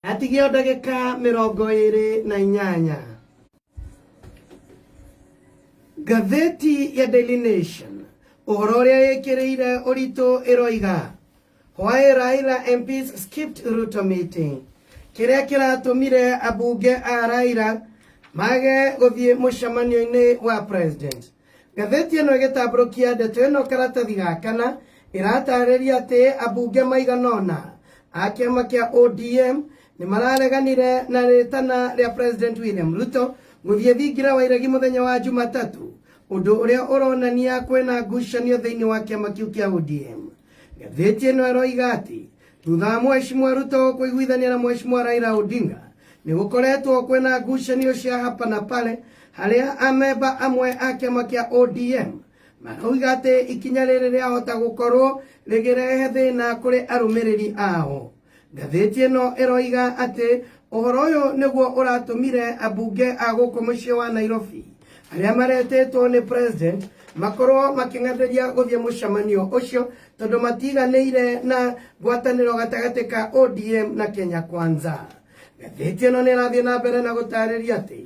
Atigio ndagĩka 28. Ngathĩti ya Daily Nation ũhoro ũrĩa ĩkĩrĩire ũritũ ĩroiga Why Raila MPs skipped Ruto meeting. Kĩrĩa kĩratũmire ambunge a Raila mage gũthiĩ mũcemanio-inĩ wa president. Ngathĩti ĩno ĩgĩtambũrũkia ndeto ĩno karatathi ga kana ĩratarĩria atĩ ambunge maigana ũna a kĩama kĩa ODM nĩ marareganire na rĩtana rĩa President William Ruto gũthiĩ thingira wa iregi mũthenya wa Jumatatũ, ũndũ ũrĩa ũronania kwĩna ngucanio thĩinĩ wa kĩama kĩu kĩa ODM. Ngathĩti ĩno ĩroiga atĩ thutha wa Mheshimiwa Ruto kũiguithania na Mheshimiwa Raila Odinga nĩ gũkoretwo kwĩna ngucanio cia hapa na pale harĩa amemba amwe a kĩama kĩa ODM marauga atĩ ikinya rĩrĩ rĩahota gũkorwo rĩgĩrehe thĩna kũrĩ arũmĩrĩri ao. Ngathĩti ĩno ĩroiga atĩ ũhoro ũyũ nĩguo ũratũmire ambunge a gũkũ mũciĩ wa Nairobi arĩa maretĩtwo nĩ president makorwo makĩng'athĩria gũthiĩ mũcemanio ũcio tondũ matiganĩire na ngwatanĩro gatagatĩ ka ODM na Kenya Kwanza. Ngathĩti ĩno nĩ ĩrathiĩ na mbere na gũtarĩria atĩ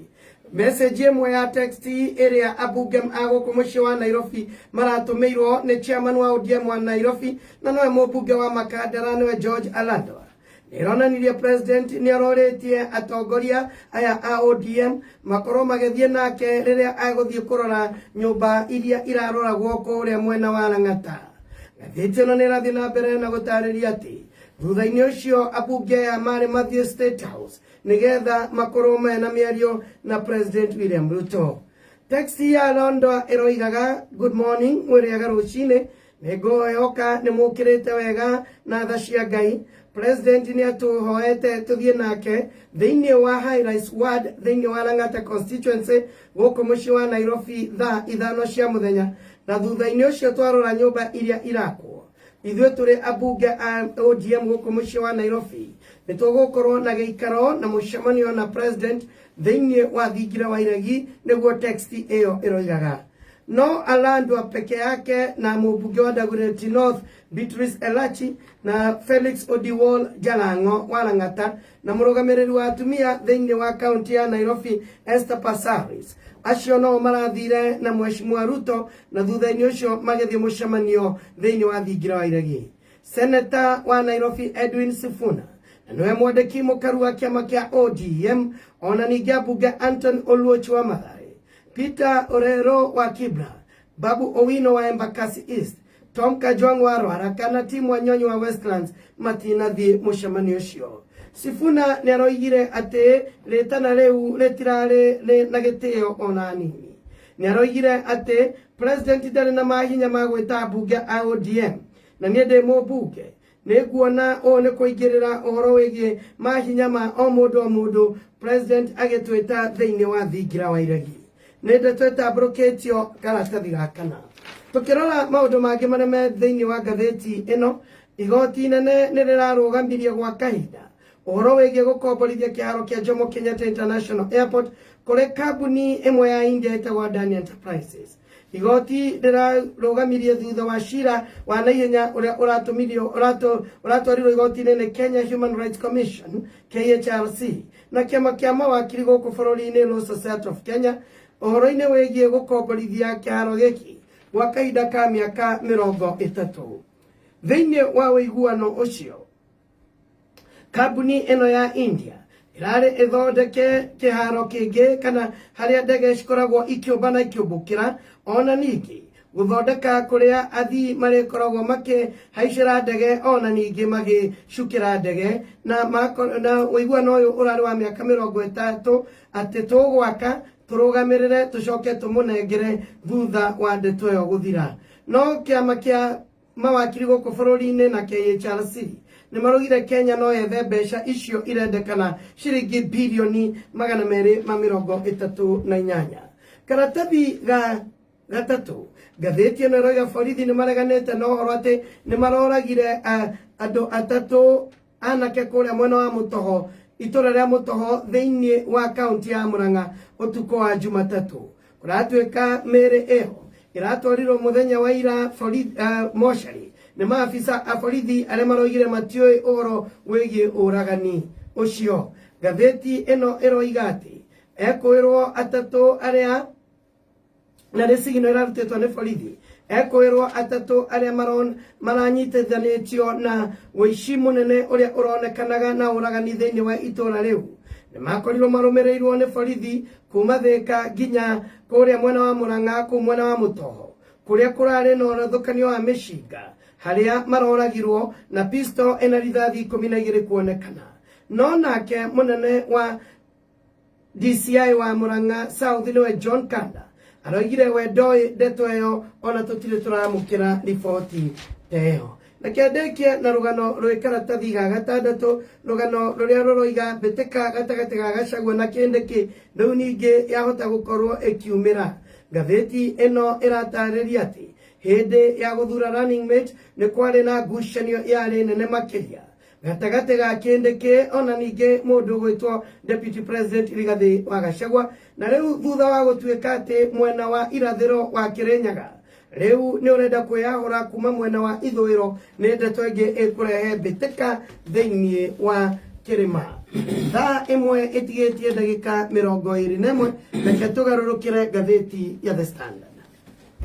message ĩmwe ya text ĩrĩa ambunge a gũkũ mũciĩ wa Nairobi maratũmĩirwo nĩ chairman wa ODM wa Nairobi na nowe mũmbunge wa Makandara nĩwe George Aladwa nĩronanirie president nĩarorĩtie atongoria aya a ODM makorwo magĩthiĩ nake rĩrĩa agũthiĩ kũrora nyũmba iria iraroragwo kũrĩa mwena wa Lang'ata. Ngathĩti ĩno nĩĩrathiĩ na mbere na gũtarĩria atĩ thutha-inĩ ũcio ambunge aya marĩ mathiĩ State House nĩgetha makorwo mena mĩario na President William Ruto. Text ya London ĩroigaga good morning mwĩrĩaga rũcinĩ nĩngũhoka nĩ mũkĩrĩte wega na tha cia Ngai. President nĩ atũhoete tũthiĩ nake thĩinĩ wa High Rise Ward thĩinĩ wa Lang'ata constituency gũkũ mũciĩ wa Nairobi thaa 5 cia mũthenya, na thutha-inĩ ũcio twarora nyũmba iria irakwo. Ithuĩ tũrĩ ambunge a ODM gũkũ mũciĩ wa Nairobi nĩ tũgũkorwo na gĩikaro na mũcemanio na president thĩinĩ wa thingira wa iregi, nĩguo text ĩyo ĩroigaga. No Alandwa peke yake na mũmbunge wa Dagoretti North Beatrice Elachi na Felix Odiwuor Jalango wa Lang'ata na mũrũgamĩrĩri wa atumia thĩinĩ wa kaunti ya Nairobi Esther Passaris acio no marathire na Mheshimiwa Ruto na thutha-inĩ ũcio magĩthiĩ mũcemanio thĩinĩ wa thingira wa iregi. Seneta wa Nairobi Edwin Sifuna na nĩwe mwandĩki mũkaru wa kĩama kĩa ODM, ona ningĩ ambunge Anton Oluoch wa Mathare, Peter Orero wa Kibra, Babu Owino wa Embakasi East, Tom Kajwang wa Ruaraka na Tim Wanyonyi wa Westlands matinathiĩ mũcemanio ũcio. Sifuna nĩ aroigire atĩ rĩtana rĩu rĩtirarĩ na gĩtĩo ona nini. Nĩ aroigire atĩ president ndarĩ na mahinya ma gwĩta ambunge a ODM na niĩ ndĩ mũmbunge nĩ nguona ũũ nĩ kũingĩrĩra ũhoro wĩgiĩ mahinya ma o mũndũ o mũndũ president agĩtwĩta thĩinĩ wa thingira wa iregi. Nĩ ndeto ĩtambũrũkĩtio karatathi ga kana. Tũkĩrora maũndũ mangĩ marĩa me thĩinĩ wa ngathĩti ĩno, igoti inene nĩ rĩrarũgamirie gwa kahinda ũhoro wĩgiĩ gũkomborithia kĩharo kĩa Jomo Kenyatta International Airport kũrĩ kambuni ĩmwe ya India ĩtagwo Adani Enterprises. Igoti rĩrarũgamirie thutha wa cira wa naihenya ũrĩa ũratwarirwo igoti-inĩ nĩ Kenya Human Rights Commission KHRC na kĩama kĩa mawakiri gũkũ bũrũri-inĩ Law Society of Kenya ũhoro-inĩ wĩgiĩ gũkomborithia kĩharo gĩkĩ gwa kahinda ka mĩaka 30. Thĩinĩ wa ũiguano ũcio, kambuni ĩno ya India ĩrarĩ ĩthondeke kĩharo kĩngĩ kana harĩa ndege cikoragwo ikĩũmba na ikĩũmbũkĩra, ona ningĩ gũthondeka kũrĩa athii marĩkoragwo makĩhaicĩra ndege ona ningĩ magĩcukĩra ndege, na ũiguano ũyũ ũrarĩ wa mĩaka 30 atĩ tũgwaka tũrũgamĩrĩre tũcoke tũmũnengere thutha wa ndeto ĩyo gũthira. No kĩama kĩa mawakiri gũkũ bũrũri-inĩ na KHRC nĩ marugire Kenya no yethe mbeca icio irendekana ciringi birioni 238. Karatathi ga gatatũ ngathĩti ĩno ĩroiga borithi nĩ mareganĩte na ũhoro atĩ nĩ maroragire andũ atatũ anake kũrĩa mwena wa Mũtoho, itũra rĩa Mũtoho thĩinĩ wa kaunti ya Murang'a ũtukũ wa Jumatatũ. Kũratuĩka mĩĩrĩ ĩyo ĩratwarirwo mũthenya wa ira mocarĩ nĩ maabisa a borithi arĩa maroigire matiũĩ ũhoro wĩgiĩ ũragani Ũcio. Ngathĩti ĩno ĩroiga atĩ ekũĩrwo atatũ arĩa na nĩ sigino ĩrarutĩtwo nĩ borithi ekwĩrwo atatũ arĩa maranyitithanĩtio na ũici mũnene ũrĩa ũronekanaga na ũragani thĩinĩ wa itũra rĩu nĩ makorirwo marũmĩrĩirwo nĩ borithi kuma Thĩka nginya kũrĩa mwena wa Mũrang'a kũu mwena wa Mũtoho kũrĩa kũrarĩ na ũrathũkanio wa mĩcinga harĩa maroragirwo na pistol ĩna rithathi 12 kuonekana. No nake mũnene wa DCI wa Murang'a South niwe John Kanda aroigire we ndoĩ ndeto ĩyo ona tũtirĩ tũramũkĩra riboti ta ĩyo. Reke ndĩkie na rũgano rwĩ karatathi ga gatandatũ, rũgano rũrĩa rũroiga mbĩtĩka gatagatĩ ga Gachagua na Kindiki rĩu ningĩ yahota gũkorwo ĩkiumĩra. Ngathĩti ĩno ĩratarĩria atĩ hĩndĩ ya gũthura running mate nĩ kwarĩ na ngucanio yarĩ nene makĩria gatagatĩ ga Kindiki ona ningĩ mũndũ ũgwĩtwo Deputy President Rigathĩ wa Gachagua, na rĩu thutha wa gũtuĩka atĩ mwena wa irathĩro wa Kĩrĩnyaga rĩu nĩ ũrenda kwĩyahũra kuma mwena wa ithũĩro, nĩ ndeto ĩngĩ ĩkũrehe mbĩtĩka thĩinĩ wa kĩrĩma. Thaa ĩmwe ĩtigĩtie ndagĩka 21, reke tũgarũrũkĩre ngathĩti ya The Standard.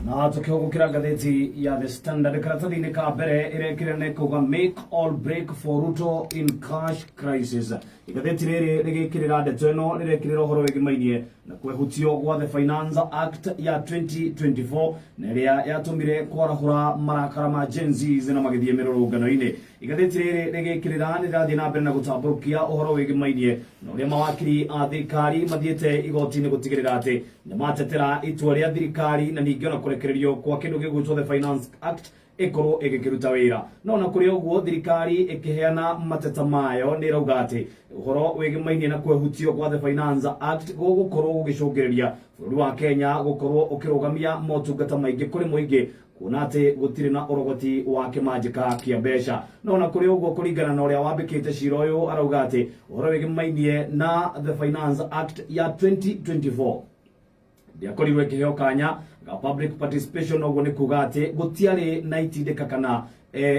Na tukihũgũkĩra ngathĩti ya The Standard karatathi-inĩ ka mbere ĩrekĩra nĩ kuga make all break for Ruto in cash crisis. Igathĩti rĩrĩ rĩgĩkĩrĩra ndeto ĩno rĩrekĩrĩra ũhoro wĩgĩmainie na kwehutio gwa The Finance Act ya 2024 na ĩrĩa yatũmire kwarahũra marakara ma Gen Zs na magĩthiĩ mĩrũrũngano-inĩ. Igathĩti rĩrĩ rĩgĩkĩrĩra nĩ rĩrathiĩ na mbere na gũtambũrũkia ũhoro wĩgĩmainie na ũrĩa mawakiri a thirikari mathiĩte igoti-inĩ gũtigĩrĩra atĩ nĩ matetera itua rĩa thirikari na ningĩ ona kũrekererio kwa kĩndũ gĩgwĩtwo The Finance Act ĩkorwo ĩgĩkĩruta wĩra. No ona kũrĩ ũguo thirikari ĩkĩheana mateta mayo nĩ ĩrauga atĩ ũhoro wĩgĩmainie na kwehutio kwa The Finance Act gũgũkorwo gũgĩcũngĩrĩria bũrũri wa Kenya gũkorwo ũkĩrũgamia motungata maingĩ kũrĩ mũingĩ, kuona atĩ gũtirĩ na ũrogoti wa kĩmanjĩka kĩa mbeca. No ona kũrĩ ũguo kũringana na ũrĩa wambĩkĩte cira ũyũ arauga atĩ ũhoro wĩgĩmainie na The Finance Act ya 2024 ndĩakorirwo ĩkĩheo kanya ga public participation, ũguo nĩ kuga atĩ gũtiarĩ na itindĩka kana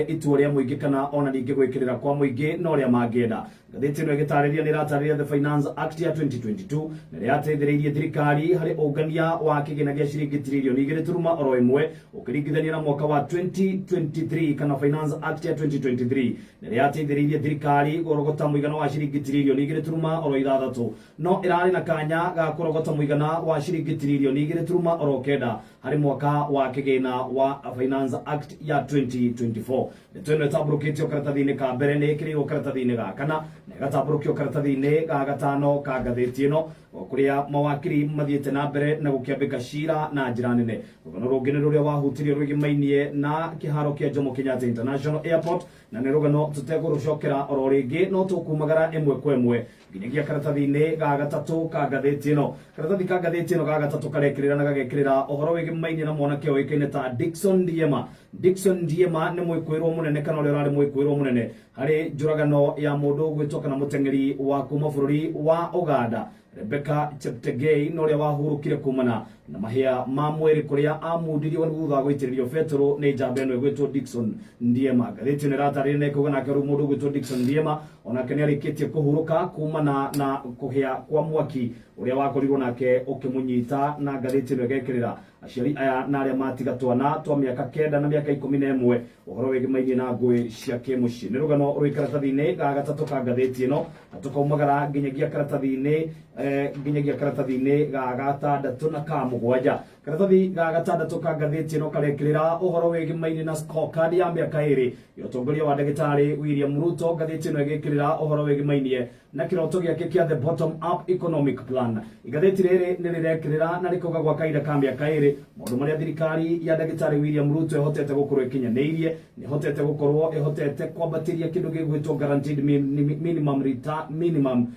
itua rĩa mũingĩ kana ona ningĩ gwĩkĩrĩra kwa mũingĩ na ũrĩa mangĩenda. Ngathĩti ĩno ĩgĩtarĩria nĩ ĩratarĩria The Finance Act ya 2022 na ĩrĩa yateithĩrĩirie thirikari harĩ ũngania wa kĩgĩna gĩa ciringi tiririoni igĩrĩ turuma oro ĩmwe ũkĩringithania na mwaka wa 2023, kana Finance Act ya 2023 na ĩrĩa yateithĩrĩirie thirikari kũrogota mũigana wa ciringi tiririoni igĩrĩ turuma oro ithathatũ, no ĩrarĩ na kanya ga kũrogota mũigana wa ciringi tiririoni igĩrĩ turuma oro kenda harĩ mwaka wa kĩgĩna wa Finance Act ya 2024. Ndeto ĩno ĩtambũrũkĩtio karatathi-inĩ ka mbere nĩ ĩkĩrĩirwo karatathi-inĩ ga kana na ĩgatambũrũkio karatathi-inĩ ga gatano ka ngathĩti ĩno, o kũrĩa mawakiri mathiĩte na mbere na gũkĩambĩka cira na njĩra nene. Rũgano rũngĩ nĩ rũrĩa wahutirio rwĩgĩmainie na kĩharo kĩa Jomo Kenyatta International Airport, na nĩ rũgano tũtegũrũcokera oro rĩngĩ, no tũkumagara ĩmwe kwa ĩmwe nginyagia karatathi-inĩ ga gatatũ ka ngathĩti ĩno. Karatathi ka ngathĩti ĩno ga gatatũ karekĩrĩra na gagekĩrĩra ũhoro wĩgĩmainie na mwanake ũĩkaine ta Dickson Ndiema. Dickson Ndiema nĩ mwĩkũĩrwo mũnene kana ũrĩa ũrarĩ mwĩkũĩrwo mũnene harĩ njũragano ya mũndũ ũgwĩtwo kana mũteng'eri wa kuma bũrũri wa Uganda Rebecca Cheptegei, na ũrĩa wahurũkire kumana na mahĩa ma mwĩrĩ kũrĩa amundirio thutha wa gũitĩrĩrio betũrũ nĩ njamba ĩno ĩgwĩtwo Dickson Ndiema. Ngathĩti ĩno ĩratarĩria na ĩkauga nake rĩu mũndũ ũgwĩtwo Dickson Ndiema onake nĩ arĩkĩtie kũhurũka kumana na kũhĩa kwa mwaki ũrĩa wakorirwo nake ũkĩmũnyita, na ngathĩti ĩno ĩgekĩrĩra aciari aya na arĩa matiga twana twa mĩaka 9 na mĩaka 11 ũhoro wĩgĩmainie na ngũĩ cia kĩmũciĩ. Nĩ rũgano rwĩ karatathi-inĩ ga gatatũ ka ngathĩti ĩno, na tũkaumagara nginyagia karatathi-inĩ nginyagia karatathi-inĩ ga gatandatũ na ka mũgwanja. Karatathi ga gatandatũ ka ngathĩti ĩno karekĩrĩra ũhoro wĩgĩmainie na scorecard ya mĩaka 2 ya ũtongoria wa ndagĩtarĩ William Ruto. Ngathĩti ĩno ĩgĩkĩrĩra ũhoro wĩgĩmainie na kĩroto gĩake kĩa the bottom up economic plan. Igathĩti rĩrĩ nĩ rĩrekĩrĩra na rĩkauga gwa kahinda ka mĩaka 2 maũndũ marĩa thirikari ya ndagĩtarĩ William Ruto ĩhotete gũkorwo ĩkinyanĩirie, nĩ ĩhotete gũkorwo ĩhotete kwambatĩria kĩndũ gĩgwĩtwo guaranteed minimum return, minimum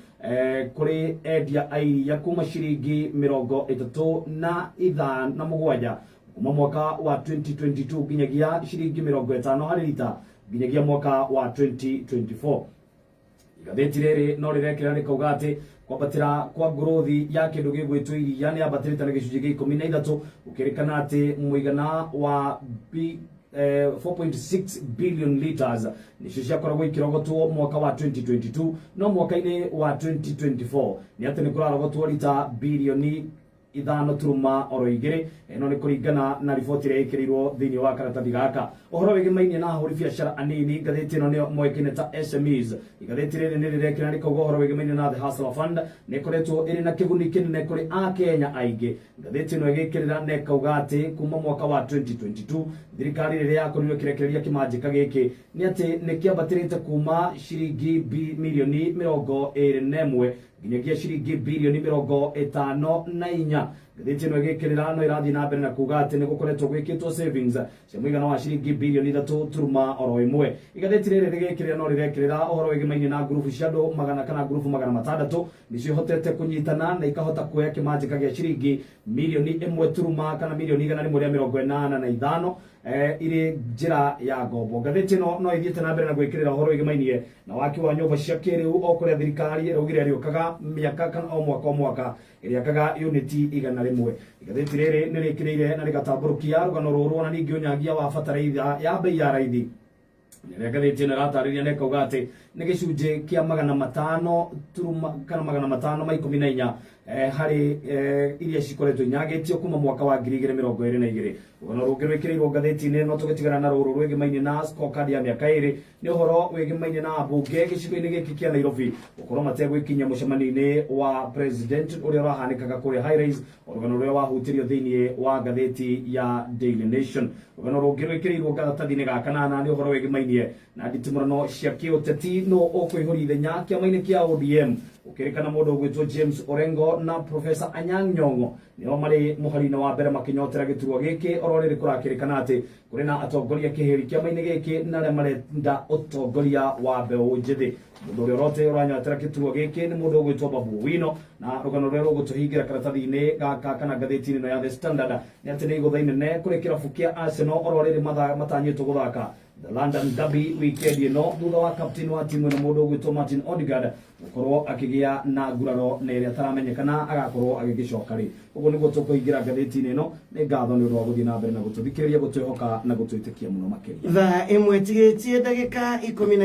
kũrĩ endia a iria kuma ciringi 37 kuma mwaka wa 2022 nginyagia ciringi 50 harĩ rita nginyagia mwaka wa 2024. Igathĩti rĩrĩ no rĩrekĩra rĩkauga atĩ kwambatĩra kwa ngũrũthi ya kĩndũ gĩgwĩtwo iria nĩ yambatĩrĩte na gĩcunjĩ gĩa 13, gũkĩrĩkana atĩ mũigana wa 4.6 billion liters nicio ciakoragwo ikirogotwo mwaka wa 2022, no mwaka-inĩ wa 2024 nĩ atĩ nĩ kũrarogotwo rita bilioni 5.2. Ĩno nĩ kũringana na riboti ĩrĩa ĩkĩrĩirwo thĩinĩ wa karatathi gaka. Ũhoro wĩgĩmainie na ahũri biacara anini, ngathĩti ĩno nĩyo moĩkaine ta SMEs. Igathĩti rĩrĩ nĩ rĩrekĩra rĩkauga ũhoro wĩgĩmainie na The Hustler Fund nĩ ĩkoretwo ĩrĩ na kĩguni kĩnene kũrĩ Akenya aingĩ. Ngathĩti ĩno ĩgĩkĩrĩra na ĩkauga atĩ kuma mwaka wa 2022 thirikari rĩrĩa yakorirwo ĩkĩrekereria kĩmanjĩka gĩkĩ nĩ atĩ nĩ kĩambatĩrĩte kuma ciringi milioni 21 nginyagia ciringi bilioni 54. Ngathĩti ĩno ĩgĩkĩrĩra no ĩrathiĩ na mbere na kuga atĩ nĩ gũkoretwo gwĩkĩtwo savings cia mũigana wa ciringi bilioni 3.1. Igathĩti rĩrĩ rĩgĩkĩrĩra no rĩrekĩrĩra ũhoro wĩgĩmainie na ngurubu cia andũ magana kana ngurubu 600 nĩcio ihotete kũnyitana na ikahota kuoya kĩmanjĩka gĩa ciringi milioni 1 turuma kana milioni 185 irĩ njĩra ya ngombo. Ngathĩti ĩno no ĩthiĩte na mbere na gwĩkĩrĩra ũhoro wĩgĩmainie na waki wa nyũmba cia kĩrĩu o kũrĩa thirikari ĩraugire ĩrĩũkaga mĩaka kana o mwaka o mwaka ĩrĩakaga uniti 100. Igathĩti rĩrĩ nĩ rĩkĩrĩire na rĩgatambũrũkia rũgano rũrũ ona ningĩ ũnyagia wa bataraitha ya bei ya raithi. Rĩrĩa ngathĩti ĩno ĩratarĩria na ĩkauga atĩ nĩ gĩcunjĩ kĩa 500 turuma kana 514 harĩ iria cikoretwo inyagĩtio kuma mwaka wa 2022. Rũgano rũngĩ rwĩkĩrĩirwo ngathĩti-inĩ ĩno tũgĩtigana na rũrũ rwĩgĩmainie na scorecard ya mĩaka 2 nĩ ũhoro wĩgĩmainie na ambunge gĩcigo-inĩ gĩkĩ kĩa Nairobi gũkorwo mategwĩkinyia mũcemanio-inĩ wa president ũrĩa ũrahanĩkaga kũrĩa High Rise, rũgano rũrĩa wahutirio thĩinĩ wa ngathĩti ya Daily Nation. Rũgano rũngĩ rwĩkĩrĩirwo karatathi-inĩ ga kanana nĩ ũhoro wĩgĩmainie na nditimũrano cia kĩũteti no ũkũihũria ithenya kĩama-inĩ kĩa ODM gũkĩrĩkana mũndũ ũgwĩtwo James Orengo na Professor Anyang' Nyong'o nĩo marĩ mũhari-inĩ wa mbere makĩnyotera gĩturwa gĩkĩ oro rĩrĩ kũrakĩrĩkana atĩ kũrĩ na atongoria kĩhĩri kĩama-inĩ gĩkĩ na arĩa marenda ũtongoria wa mbeũ njĩthĩ. Mũndũ ũrĩa ũrote ũranyotera gĩturwa gĩkĩ nĩ mũndũ ũgwĩtwo Babu Owino, na rũgano rũrĩa rũgũtũhingĩra karatathi-inĩ gaka kana ngathĩti-inĩ ĩno ya The Standard nĩ atĩ nĩ igũtha inene kũrĩ kĩrabu kĩa Arsenal oro rĩrĩ matanyĩtwo gũthaka The London Derby weekend ĩno thutha wa captain wa timu ĩno mũndũ ũgwĩtwo Martin Odegaard gũkorwo akĩgĩa na nguraro na ĩrĩa ataramenyekana agakorwo agĩgĩcoka rĩ. Ũguo nĩguo tũkũingĩra ngathĩti-inĩ ĩno. Nĩ ngatho nĩ ũndũ wa gũthiĩ na mbere na gũtũthikĩrĩria, gũtwĩhoka na gũtwĩtĩkia mũno makĩria. Thaa 1:10.